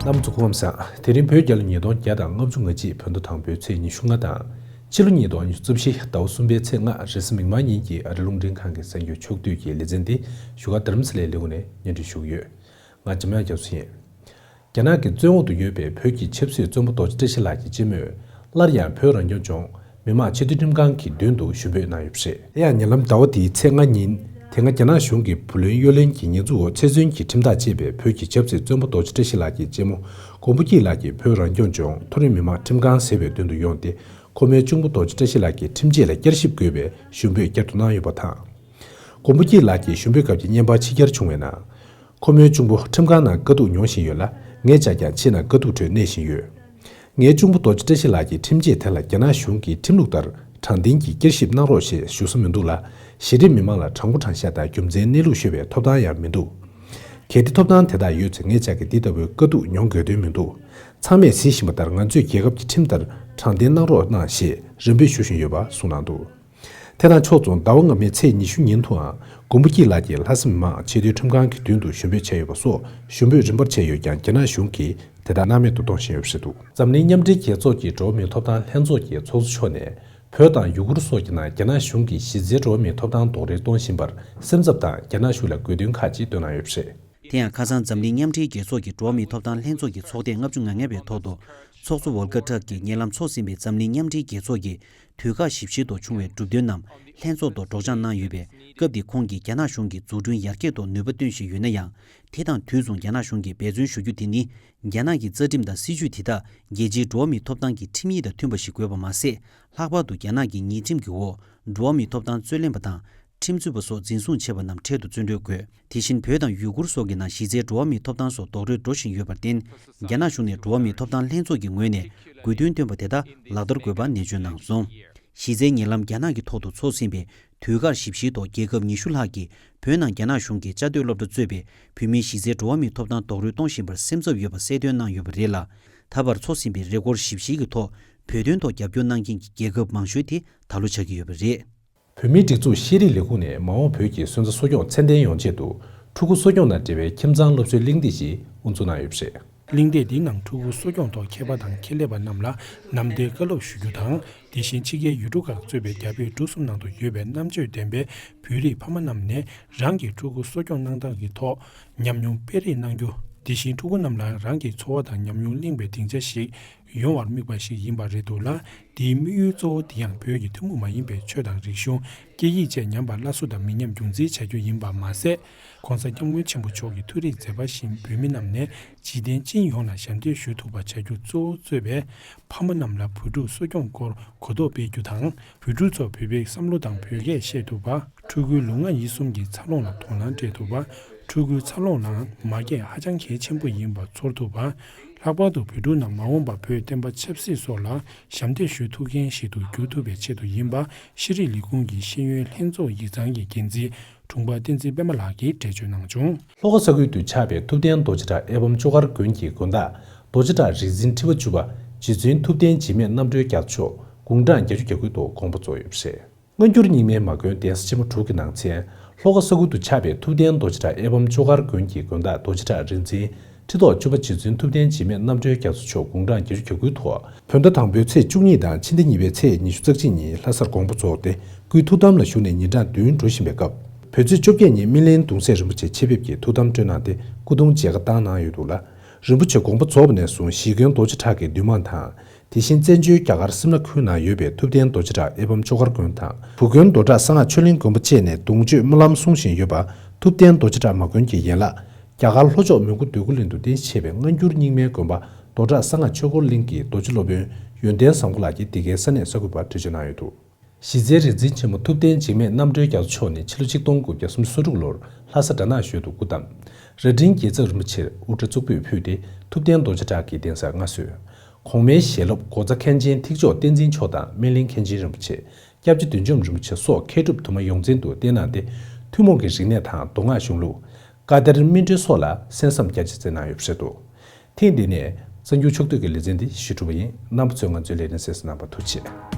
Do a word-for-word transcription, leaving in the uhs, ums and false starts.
རྣམ་པ་ཚོ་སྐུ་ཁམས་བཟང་། དེ་རིང་བོད་རྒྱལ་ལོ་ཉིས་སྟོང་བརྒྱ་དང་ལྔ་བཅུ་ང་གཅིག་བོད་ཟླ་དང་པོའི་ཚེས་ཉི་ཤུ་ལྔ་དང་། ཕྱི་ལོ་ཉིས་སྟོང་ཉི་ཤུ་རྩ་བཞི་ཟླ་བ་གསུམ་པའི་ཚེས་ལྔ་རེས་གཟའ་མིག་དམར་ཉིན་གྱི་ཨ་རི་རླུང་འཕྲིན་ཁང་གི་གསར་འགྱུར་ཕྱོགས་བསྡུས་ཀྱི་ལེ་ཚན་འདི་བཞུགས་སྒར་རྡ་རམ་ས་ལའི་ལས་ཁུངས་ནས་སྙན་སྒྲོན་ཞུ་གི་ཡོད། ང་འཇམ་དབྱངས་རྒྱ་མཚོ་ཡིན། རྒྱ་ནག་གི་བཙོན་འོག་ཏུ་ཡོད་པའི་བོད་ཀྱི་ཆབ་སྲིད་བཙོན་པ་རྡོ་རྗེ་བཀྲ་ཤིས་ལགས་ཀྱི་སྤྱི་མོས། སླར་ཡང་བོད་རང་སྐྱོང་ལྗོངས་མི་དམངས་ཆེས་མཐོའི་ཁྲིམས་ཁང་གི་མདུན་དུ་ཞུ་འབོད་གནང་ཡོད་པ་རེད། དེ་ཡང་ཉེ་ལམ་ཟླ་བ་འདིའི་ཚེས་ལྔ་ཉིན། དེ་སྔ་རྒྱ་ནག་གཞུང་གིས་བུ་ལོན་གཡོ་ལེན་གྱི་ཉེས་འཛུགས་འོག་ཚེ་བཙོན་གྱི་ཁྲིམས་ཐག་བཅད་པའི་བོད་ཀྱི་ཆབ་སྲིད་བཙོན་པ་རྡོ་རྗེ་བཀྲ་ཤིས་ལགས་ཀྱི་གཅེན་མོ་མགོན་པོ་སྐྱིད་ལགས་ཀྱིས་བོད་རང་སྐྱོང་ལྗོངས་མཐོ་རིམ་མི་དམངས་ཁྲིམས་ཁང་ཟེར་བའི་མདུན་དུ་ཡོང་སྟེ། ཁོ་མོའི་གཅུང་པོ་རྡོ་རྗེ་བཀྲ་ཤིས་ལགས་ཀྱི་ཁྲིམས་ཆད་ལ་བསྐྱར་ཞིབ་དགོས་པའི་ཞུ་འབོད་བསྐྱར་དུ་གནང་ཡོད་པ་དང་། མགོན་པོ་སྐྱིད་ལགས་ཀྱིས་ཞུ་འབོད་སྐབས་ཀྱི་བརྙན་པར་ཕྱི་གྱར་བྱུང་བའི་ནང་། ཁོ་མོའི་གཅུང་པོ་ཁྲིམས་ཁང་ནང་དཀའ་སྡུག་མྱོང་བཞིན་ཡོད་ལ། ངའི་ཅག་ཀྱང་ཕྱི་ནང་དཀའ་སྡུག་ཁྲོད་གནས་བཞིན་ཡོད། ངའི་གཅུང་པོ་རྡོ་རྗེ་བཀྲ་ཤིས་ལགས་ཀྱིས་ཁྲིམས་ཆད་དེ་ལ་རྒྱ་ནག་གཞུང་གི་ཁྲིམས་ལུགས་ལྟར་དྲང་བདེན་གྱིས་བསྐྱར་ཞིབ་གནང་རོགས་ཞེས་ཞུ་ས་མི་འདུག་ལ། གཞི་རིམ་མི་མང་ལ་དྲང་པོ་དྲང་བཞག་དང་རྒྱུ་མཚན་གནས་ལུགས་ཤོད་པའི་ཐོབ་ཐང་ཡང་མི་འདུག། གལ་ཏེ་ཐོབ་ཐང་དེ་དག་ཡོད་ཚེ་ངའི་ཅག་གིས་འདི་ལྟ་བུའི་དཀའ་སྡུག་མྱོང་དགོས་དོན་མི་འདུག། ཚང་མས་གཟིགས་བཞིན་པ་ལྟར་ང་ཚོས་རྒྱལ་ཁབ་ཀྱི་ཁྲིམས་ལྟར་དྲང་བདེན་གནང་རོགས་གནང་ཞེས་རེ་འབོད་ཞུ་བཞིན་ཡོད་པ་གསུངས་གནང་འདུག། དེ་དང་ཕྱོགས་མཚུངས་ཟླ་བ་སྔ་མའི་ཚེས་ཉི་ཤུ་ཉིན་དུའང་མགོན་པོ་སྐྱིད་ལགས་ཀྱིས་ལྷ་ས་མི་མང་ཆེས་མཐོའི་ཁྲིམས་ཁང་གི་མདུན་དུ་ཞུ་འབོད་བྱས་ཡོད་པ་སོགས་ཞུ་འབོད་རིམ་པར་བྱས་ཡོད་ཀྱང་རྒྱ་ནག་གཞུང་གིས་དེ་དག་སྣང་མེད་དུ་གཏོང་བཞིན་ཡོད་པ་རེད་འདུག། འཛམ་གླིང་མཉམ་འབྲེལ་རྒྱལ་ཚོགས་ཀྱི་འགྲོ་བ་མིའི་ཐོབ་ཐང་ལྷན་ཚོགས་ཀྱི་ཚོགས་གཙོ་མཆོག་ནས་བོད་དང་ཡུ་གུར་སོགས་ཀྱི་ནང་རྒྱ་ནག་གཞུང་གིས་གཞི་རྩའི་འགྲོ་བ་མིའི་ཐོབ་ཐང་རྡོག་རོལ་གཏོང་བཞིན་པར་སེམས་འཚབ་དང་རྒྱ་ནག་གཞུང་ལ་དགོས་འདུན་ཁག་ཅིག་བཏོན་གནང་ཡོད་པ་རེད། དེ་ཡང་ཁ་སང་འཛམ་གླིང་མཉམ་འབྲེལ་རྒྱལ་ཚོགས་ཀྱི་འགྲོ་བ་མིའི་ཐོབ་ཐང་ལྷན་ཚོགས་ཀྱི་ཚོགས་ཐེངས་ལྔ་བཅུ་ང་ལྔ་པའི་ཐོག་ཏུ། ཚོགས་གཙོ་ཝོལ་ཀར་ཊརྐ་གིས་ཉེ་ལམ་འཚོགས་ཟིན་པའི་འཛམ་གླིང་མཉམ་འབྲེལ་རྒྱལ་ཚོགས་ཀྱི་དུས་བཀག་བཞི་བཅུ་ཞེ་དྲུག་ཐོག་བྱུང་བའི་གྲུབ་དོན་རྣམས་ལྷན་ཚོགས་ཐོག་སྒྲོག་སྦྱང་གནང་ཡོད་པས། སྐབས་དེའི་ཁོང་གིས་རྒྱ་ནག་གཞུང་གིས་འཛུགས་སྐྲུན་ཡར་རྒྱས་ཐོག་ནུས་པ་བཏོན་བཞིན་ཡོད་ན་ཡང་། དེ་དང་དུས་མཚུངས་རྒྱ་ནག་གཞུང་གིས་འབད་བརྩོན་ཞུ་རྒྱུ་དེ་ནི། རྒྱ་ནག་གི་རྩ་ཁྲིམས་དང་སྲིད་ཇུས་དེ་དག་རྒྱལ་སྤྱིའི་འགྲོ་བ་མིའི་ཐོབ་ཐང་གི་ཁྲིམས་ཡིག་དང་མཐུན་པ་ཞིག་དགོས་པ་མ་ཟད། ལྷག་པར་དུ་རྒྱ་ནག་གི་ཉེས་ཁྲིམས་ཀྱི་འོག་འགྲོ་བ་མིའི་ཐོབ་ཐང་རྩོད་ལེན་པ་དང་། ཁྲིམས་རྩོད་པ་སོགས་འཛིན་བཟུང་བྱས་པ་རྣམས་འཕྲལ་དུ་བཙོན་གྲོལ་དགོས། དེ་བཞིན་བོད་དང་ཡུ་གུར་སོགས་ཀྱི་ནང་གཞི་རྩའི་འགྲོ་བ་མིའི་ཐོབ་ཐང་སོགས་རྡོག་རོལ་འགྲོ་བཞིན་ཡོད་པར་བརྟེན། རྒྱ་ནག་གཞུང་ནས་འགྲོ་བ་མིའི་ཐོབ་ཐང་ལྷན་ཚོགས་ཀྱི་ངོས་ནས་དགོས་འདུན་བཏོན་པ་དེ་དག་ལག་བསྟར་དགོས་པ་ནན་བརྗོད་གནང་སོང་། གཞི་རྩའི་ཉེ་ལམ་རྒྱ་ནག་གི་ཐོག་ཏུ་འཚོགས་ཟིན་པའི་དུས་བཀག་བཞི་བཅུ་ཞེ་དྲུག་ཐོག་རྒྱལ་ཁབ་ཉི་ཤུ་ལྷག་གིས་བོད་ནང་རྒྱ་ནག་གཞུང་གིས་བཅའ་སྡོད་སློབ་གྲྭ་གཙོས་པའི་བོད་མིའི་གཞི་རྩའི་འགྲོ་བ་མིའི་ཐོབ་ཐང་རྡོག་རོལ་གཏོང་བཞིན་པར་སེམས་འཚབ་ཡོད་པ་གསལ་སྟོན་གནང་ཡོད་པ་རེད་ལ། ད་བར་འཚོགས་ཟིན་པའི་རེས་སྐོར་བཞི་བཅུ་ཞེ་དྲུག་ཐོག་བོད་དོན་ཐོག་རྒྱབ་སྐྱོར་གནང་མཁན་གྱི་རྒྱལ་ཁབ་མང་ཤོས་དེ་ད་ལོ་ཆགས་ཀྱི་ཡོད་པ་རེད། བོད་མིའི་སྒྲིག་འཛུགས་ཤེས་རིག་ལས་ཁུངས་ནས་མ་འོངས་བོད་ཀྱི་སོན་རྩ་གསོ་སྐྱོང་ཚད་ལྡན་ཡོང་ཆེད་དུ་ཕྲུ་གུ་གསོ་སྐྱོང་དང་འབྲེལ་བའི་ཁྱིམ་ཚང་སློབ་གསོའི་གླེང་སྟེགས་ཤིག་དབུ་འཛུགས་གནང་ཡོད་པ་རེད། གླེང་སྟེགས་འདིའི་ནང་ཕྲུ་གུ་གསོ་སྐྱོང་ཐོག་མཁས་པ་དང་ཁྱད་ལས་པ་རྣམས་ལ་ནམ་ཟླའི་བཀའ་སློབ་ཞུ་རྒྱུ་དང་། དེ་བཞིན་ཕྱི་རྒྱལ་ཡུལ་གྲུ་ཁག་གཙོས་པའི་རྒྱ་བོད་འབྲུག་གསུམ་ནང་དུ་ཡོད་པའི་རྣམ་དཔྱོད་ལྡན་པའི་བོད་རིགས་ཕ་མ་རྣམས་ནས་རང་གི་ཕྲུ་གུ་གསོ་སྐྱོང་གནང་སྟངས་ཀྱི་ཐོག་ཉམས་མྱོང་སྤེལ་རེས་གནང་རྒྱུ། དེ་བཞིན་ཕྲུ་གུ་རྣམས་ལ་རང་གི་འཚོ་བ་དང་ཉམས་མྱོང་གླེང་བའི་སྡིངས་ཆ་ཞིག་ཡོང་བར་དམིགས་པ་ཞིག་ཡིན་པ་རེད་འདུག་ལ། དེའི་དམིགས་ཡུལ་གཙོ་བོ་དེ་ཡང་བོད་ཀྱི་ཐུན་མོང་མ་ཡིན་པའི་ཆོས་དང་རིག་གཞུང་། སྐད་ཡིག་བཅས་ཉམས་པ་སླར་གསོ་དང་མི་ཉམས་རྒྱུན་འཛིན་བྱ་རྒྱུ་ཡིན་པ་མ་ཟད། ྋགོང་ས་ྋསྐྱབས་མགོན་ཆེན་པོ་མཆོག་གི་ཐུགས་རེ་མཛད་པ་བཞིན་བོད་མི་རྣམས་ནས་འཇིག་རྟེན་སྤྱི་ཡོངས་ལ་ཞབས་འདེགས་ཞུ་ཐུབ་པ་བྱ་རྒྱུ་གཙོ་བོ་གཙོས་པའི་ཕ་མ་རྣམས་ལ་བུ་ཕྲུག་གསོ་སྐྱོང་སྐོར་གོ་རྟོགས་སྤེལ་རྒྱུ་དང་། བུ་ཕྲུག་ཚོར་བོད་པའི་བསམ་བློ་དང་བོད་སྐད་བཤད་ཐུབ་པ། ཕྲུ་གུའི་ལུས་ངག་ཡིད་གསུམ་གྱི་འཚར་ལོངས་ལ་དོ་སྣང་སྤྲད་ཐུབ་པ། ཕྲུ་གུའི་འཚར་ལོངས་ནང་མ་སྐད་ཧ་ཅང་གལ་ཆེན་པོ་ཡིན་པ་ཚོར་ཐུབ་པ། ལྷག་པར་དུ་བོད་ཕྲུག་རྣམས་མ་འོངས་པར་བོད་བསྟན་པ་ཆབ་སྲིད་སོགས་ལ་ཞབས་འདེགས་ཞུ་ཐུབ་མཁན་ཞིག་ཏུ་འགྱུར་ཐུབ་པའི་ཆེད་དུ་ཡིན་པ། ཤེས་རིག་ལས་ཁུངས་ཀྱི་ཤེས་ཡོན་ལྷན་ཚོགས་ཡིག་ཚང་གི་འགན་འཛིན་དྲུང་འཕར་བསྟན་འཛིན་པད་མ་ལགས་ཀྱིས་འགྲེལ་བརྗོད་གནང་བྱུང་། ལྷོ་ཁ་ས་ཁུལ་དུ་ཆགས་པའི་ཐུབ་བསྟན་རྡོ་རྗེ་བྲག་ཨེ་བམ་ལྕོག་མཁར་དགོན་གྱི་དགོན་བདག་རྡོ་རྗེ་བྲག་རིག་འཛིན་ཁྲི་པ་བཅུ་པ་རྗེ་བཙུན་ཐུབ་བསྟན་འཇིགས་མེད་རྣམ་གྲོལ་རྒྱ་མཚོ་མཆོག་དགུང་གྲངས་བརྒྱད་ཅུ་གྱ་དགུ་དུ་དགོངས་པ་རྫོགས་ཡོད་པ་རེད། སྔ་འགྱུར་རྙིང་མའི་མ་དགོན་གདན་ས་ཆེན་མོ་དྲུག་གི་ནང་ཚན། ལྷོ་ཁ་ས་ཁུལ་དུ་ཆགས་པའི་ཐུབ་བསྟན་རྡོ་རྗེ་བྲག་ཨེ་བམ་ལྕོག་མཁར་དགོན་གྱི་དགོན་བདག་རྡོ་རྗེ་བྲག་རིག་འཛིན་ཁྲི་ཐོག་བཅུ་པ་རྗེ་བཙུན་ཐུབ་བསྟན་འཇིགས་མེད་རྣམ་གྲོལ་རྒྱ་མཚོ་མཆོག་དགུང་གྲངས་བརྒྱད་ཅུ་གྱ་དགུའི་ཐོག་བོད་ཟླ་དང་པོའི་ཚེས་བཅུ་གཉིས་དང་ཕྱི་ཟླ་གཉིས་པའི་ཚེས་ཉི་ཤུ་རྩ་གཅིག་ཉིན་ལྷ་སར་དགོངས་པ་རྫོགས་ཏེ། སྐུའི་ཐུགས་དམ་ལ་བཞུགས་ནས་ཉིན་གྲངས་བདུན་འགྲོ་བཞིན་པའི་སྐབས། བོད་ཚེས་བཅོ་བརྒྱད་ཉིན་སྨིན་གླིང་གདུང་སྲས་རིན་པོ་ཆེ་ཆེད་ཕེབས་ཀྱིས་ཐུགས་དམ་སྤྲོ་གནང་སྟེ་སྐུ་གདུང་མཇལ་ཁ་བཏང་གནང་ཡོད་འདུག་ལ། རིན་པོ་ཆེ་དགོངས་པ་རྫོགས་པ་ནས་བཟུང་གཞིས་དགོན་རྡོ་རྗེ་བྲག་གི་འདུས་མང་དང་། དེ་བཞིན་བཙན་བྱོལ་རྒྱ་གར་སིམ་ལ་ཁུལ་ནང་ཡོད་པའི་ཐུབ་བསྟན་རྡོ་རྗེ་བྲག་ཨེ་བམ་ལྕོག་མཁར་དགོན་དང་། བུ་དགོན་རྡོ་བྲག་གསང་སྔགས་ཆོས་གླིང་དགོན་པ་བཅས་ནས་གདུང་མཆོད་སྨོན་ལམ་གསུང་བཞིན་ཡོད་པ། ཐུབ་བསྟན་རྡོ་རྗེ་བྲག་མ་དགོན་གྱི་ཡན་ལག་རྒྱ་གར་ལྷོ་ཕྱོགས་མོན་གྷོ་འདོད་རྒུ་གླིང་དུ་རྟེན་གཞི་བྱས་པའི་སྔ་འགྱུར་རྙིང་མའི་དགོན་པ་རྡོ་བྲག་གསང་སྔགས་ཆོས་འཁོར་གླིང་གི་རྡོ་རྗེ་སློབ་དཔོན་ཡོན་ཏན་བཟང་པོ་ལགས་ཀྱིས་འདི་གའི་ས་གནས་གསར་འགོད་པར་འགྲེལ་བརྗོད་གནང་ཡོད་འདུག། གཞི་རྩའི་རིག་འཛིན་ཆེན་མོ་ཐུབ་བསྟན་འཇིགས་མེད་རྣམ་གྲོལ་རྒྱ་མཚོ་མཆོག་ནི་ཕྱི་ལོ་ཆིག་སྟོང་དགུ་བརྒྱ་སུམ་ཅུ་སོ་དྲུག་ལོར་ལྷ་ས་གྲྭ་ནག་ཞོལ་དུ་སྐུ་བལྟམས། རྭ་སྒྲེང་རྒྱལ་ཚབ་རིན་པོ་ཆེར་དབུ་སྐྲ་གཙུག་ཕུད་ཕུལ་ཏེ་ཐུབ་བསྟན་རྡོ་རྗེ་བྲག་གི་གདན་སར་མངའ་གསོལ། གོང་མའི་ཞལ་སློབ་སྒོ་རྩ་མཁན་ཆེན་ཐེག་མཆོག་བསྟན་འཛིན་མཆོག་དང་སྨིན་གླིང་མཁན་ཆེན་རིན་པོ་ཆེ། སྐྱབས་རྗེ་བདུད་འཇོམས་རིན་པོ་ཆེ་སོགས་མཁས་གྲུབ་དུ་མ་ཡོངས་འཛིན་དུ་བསྟེན་གནང་སྟེ། ཐུན་མོང་གི་རིག་གནས་དང་མདོ་སྔགས་གཞུང་ལུགས། བཀའ་གཏེར་སྨིན་གྲོལ་སོགས་ལ་གསན་བསམ་རྒྱ་ཆེ་མཛད་གནང་ཡོད་པ་རེད་འདུག། ཐེངས་འདི་ནས་གསར་འགྱུར་ཕྱོགས་བསྡུས་ཀྱི་ལེ་ཚན་འདི་ཞུ་གྲུབ་པ་ཡིན། རྣམ་པ་ཚོས་ང་ཚོའི་ལས་རིམ་གསན་གཟིགས་གནང་བར་ཐུགས་རྗེ་ཆེ།